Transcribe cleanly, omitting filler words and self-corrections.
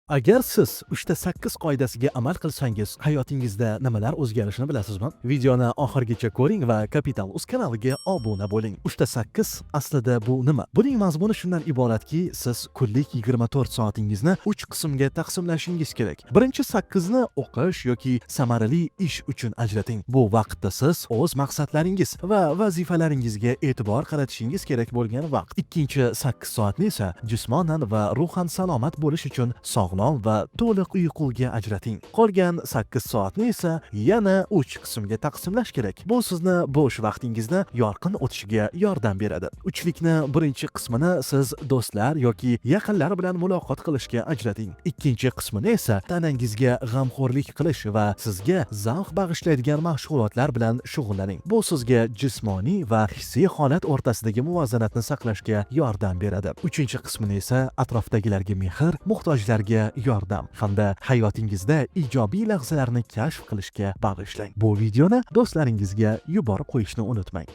Agar siz 3 ta 8 qoidasiga amal qilsangiz, hayotingizda nimalar o'zgarishini bilasizmi? Videoni oxirigacha ko'ring va Capital Uz kanaliga obuna bo'ling. 3 ta 8 aslida bu nima? Buning mazmuni shundan iboratki, siz kunlik 24 soatingizni 3 qismga taqsimlashingiz kerak. Birinchi 8 ni o'qish yoki samarali ish uchun ajrating. Bu vaqtda siz o'z maqsadlaringiz va vazifalaringizga e'tibor qaratishingiz kerak bo'lgan vaqt. Ikkinchi 8 soatni esa jismonan va ruhan salomat bo'lish uchun sog'lom va to'liq uyquga ajrating. Qolgan 8 soatni esa yana 3 qismga taqsimlash kerak. Bu sizni bo'sh vaqtingizni yorqin o'tishiga yordam beradi. Uchlikni birinchi qismini siz do'stlar yoki yaqinlar bilan muloqot qilishga ajrating. Ikkinchi qismini esa tanangizga g'amxo'rlik qilish va sizga zavq bag'ishlaydigan mashg'ulotlar bilan shug'ullaning. Bu sizga jismoniy va hissiy holat o'rtasidagi muvozanatni saqlashga yordam beradi. Uchinchi qismini esa atrofdagilarga mehr, muhtojlarga yordam hamda hayotingizda ijobiy lahzalarni kashf qilishga bag'ishlang. Bu videoni do'stlaringizga yuborib qo'yishni unutmang.